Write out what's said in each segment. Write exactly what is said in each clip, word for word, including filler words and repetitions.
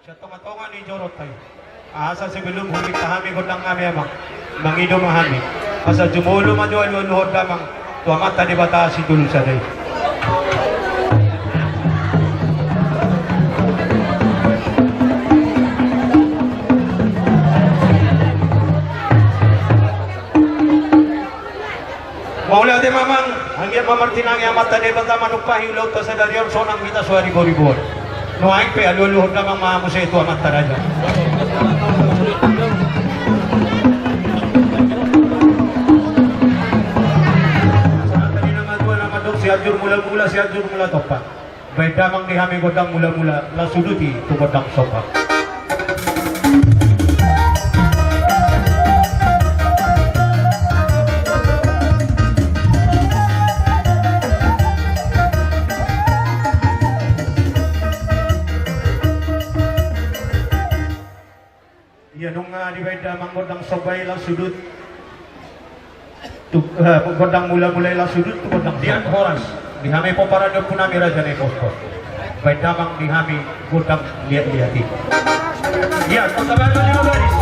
Di tongatonga ni joronta i. Asa sebelum huminta hami gondang nami, amang, mangido ma hami asa jumolo ma jo alualuhon damang tu Amanta Debata Sitolu Sada i. Mauliate ma, amang, anggiat ma martinangi Amanta Debata manumpahi ulaonta sadari on, sonang hita so hariboriboan. Nuaeng pe alualuhon damang ma muse tu amanta raja. Sahat tadi nama tua nama dok, Sianjur Mulamula, Sianjur Mulatompa. Baen damang di hami gondang mulamula, laos uduti tu gondang somba. Ia nunga dibaen damang gondang somba i, laos udut tu, eh, gondang mulamula i, laos udut tu gondang. Dian horas di hami pomparan ni ompunami Raja Naipospos. Baen damang di hami gondang liatliat i. Ia, kota baru lima baris.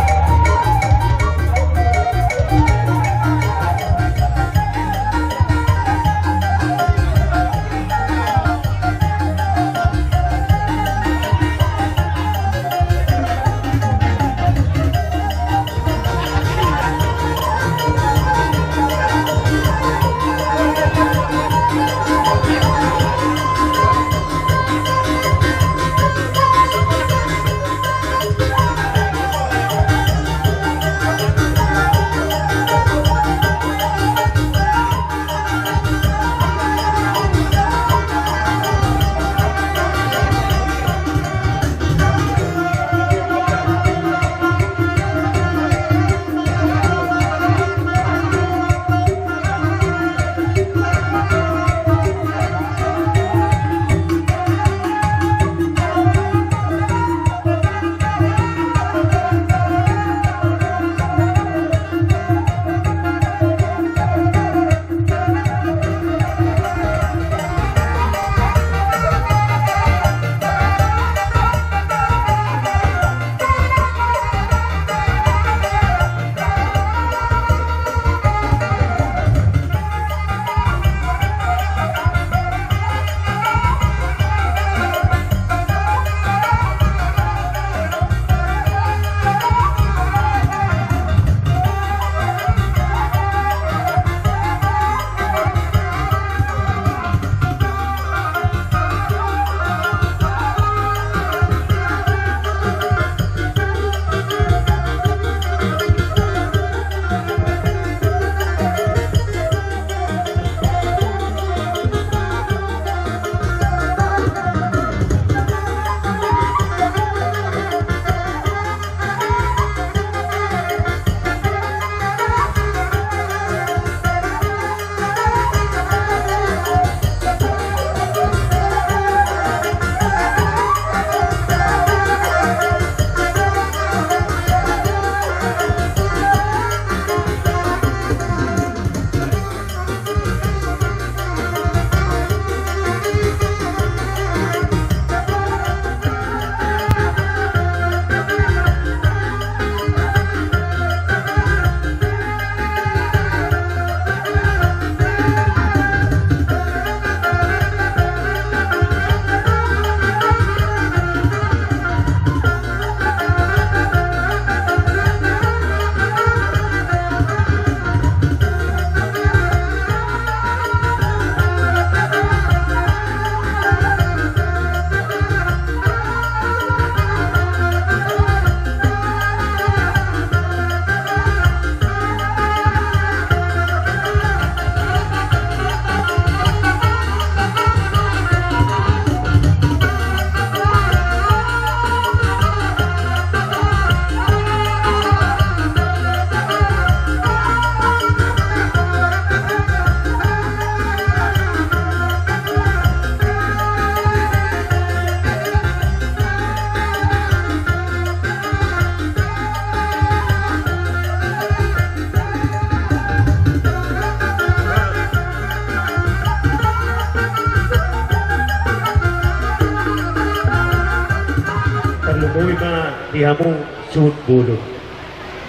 Ui ma di hamu suhut bolon.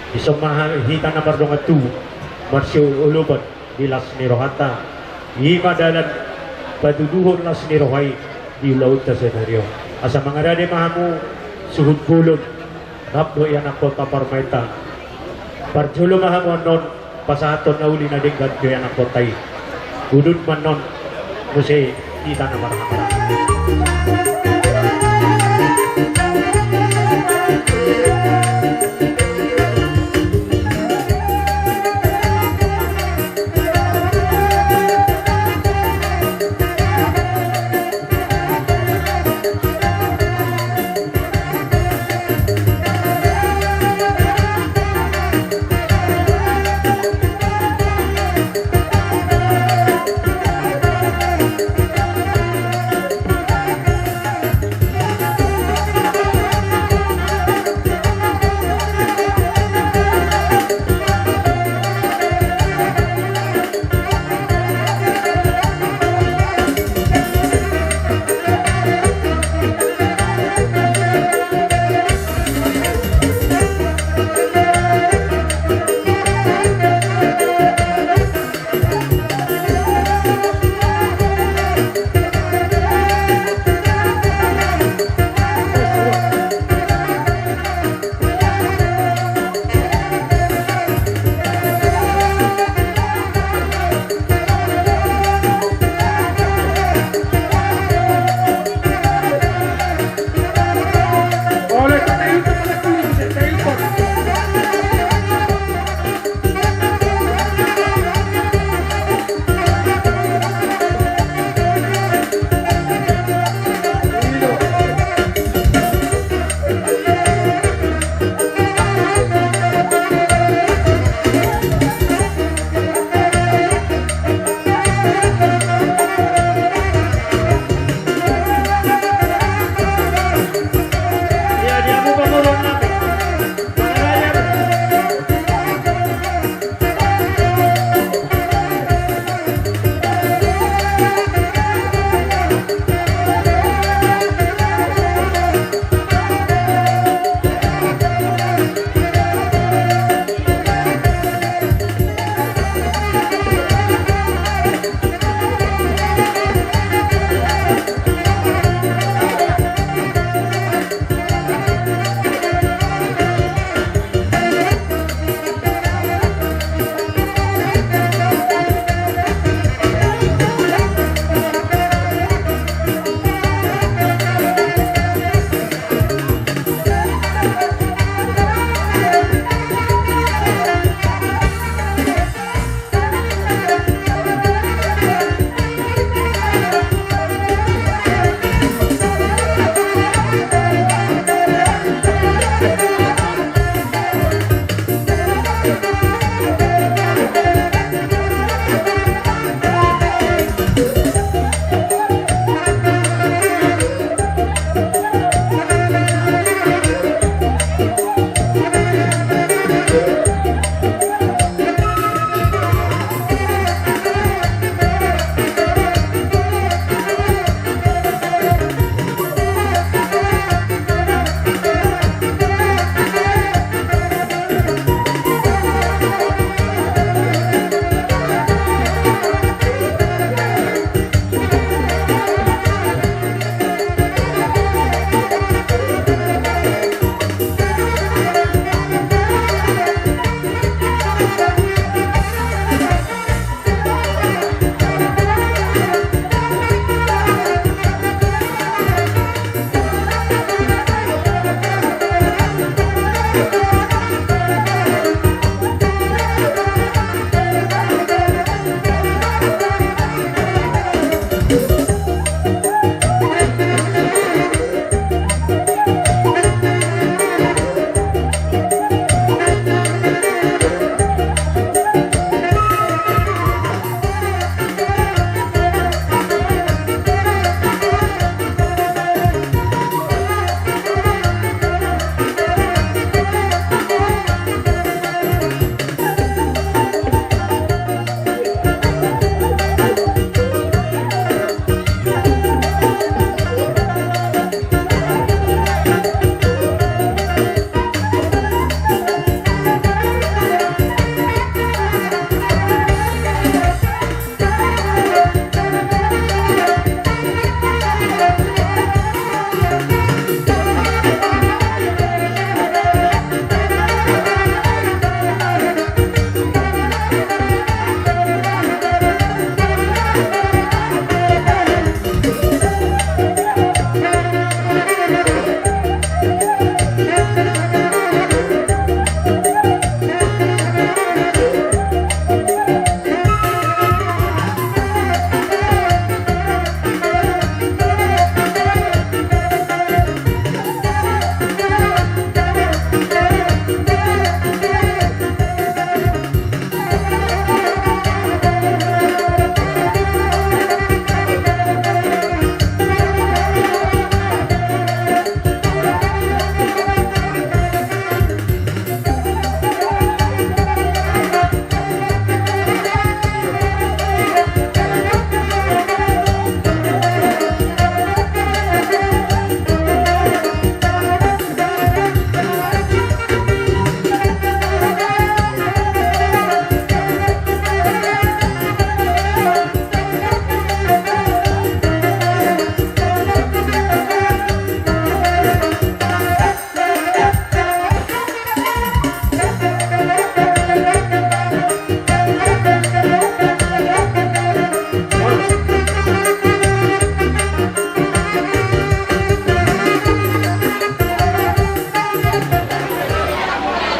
Dison ma hita na mardongan tubu marsiolopan di las ni rohanta. I ma dalan patuduhon las ni roha i di ulaonta sadari on. Asa mangarade ma hamu suhut bolon rap dohot ianakhonta parmaenta. Parjolo ma hamu annon pasahathon na uli na denggan tu ianakhonta i. Udut ma annon muse hita na marhahamaranggi.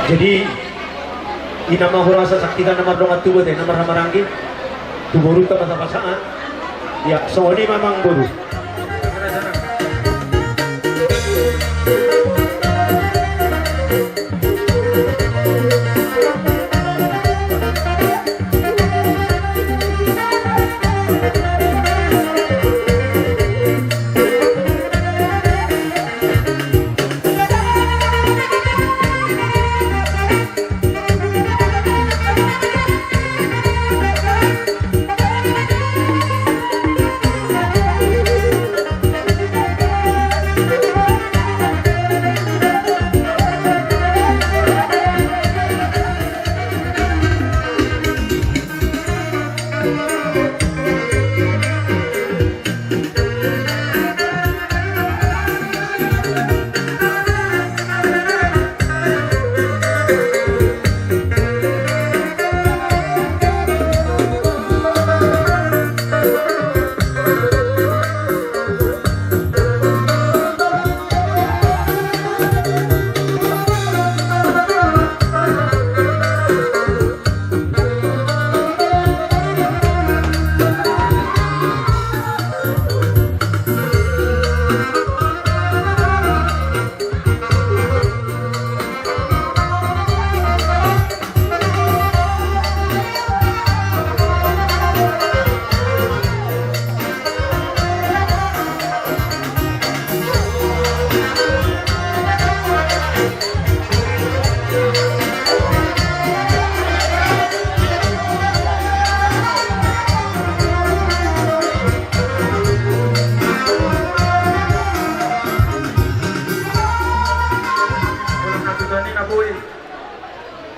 Jadi, i nama hurasa sahat hita na mardongan tubu ate, na marhahamaranggi, tu borunta ma tapasahat. Ia, songon i ma amang boru.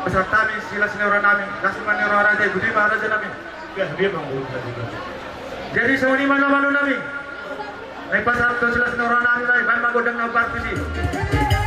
Pasahat hami silas ni roha nami, las ma ni roha raja i, boti ma raja nami. Jadi songon i ma na malo nami. Nai pasahat do silas ni roha nami, nai baen ma gondang na parpisi.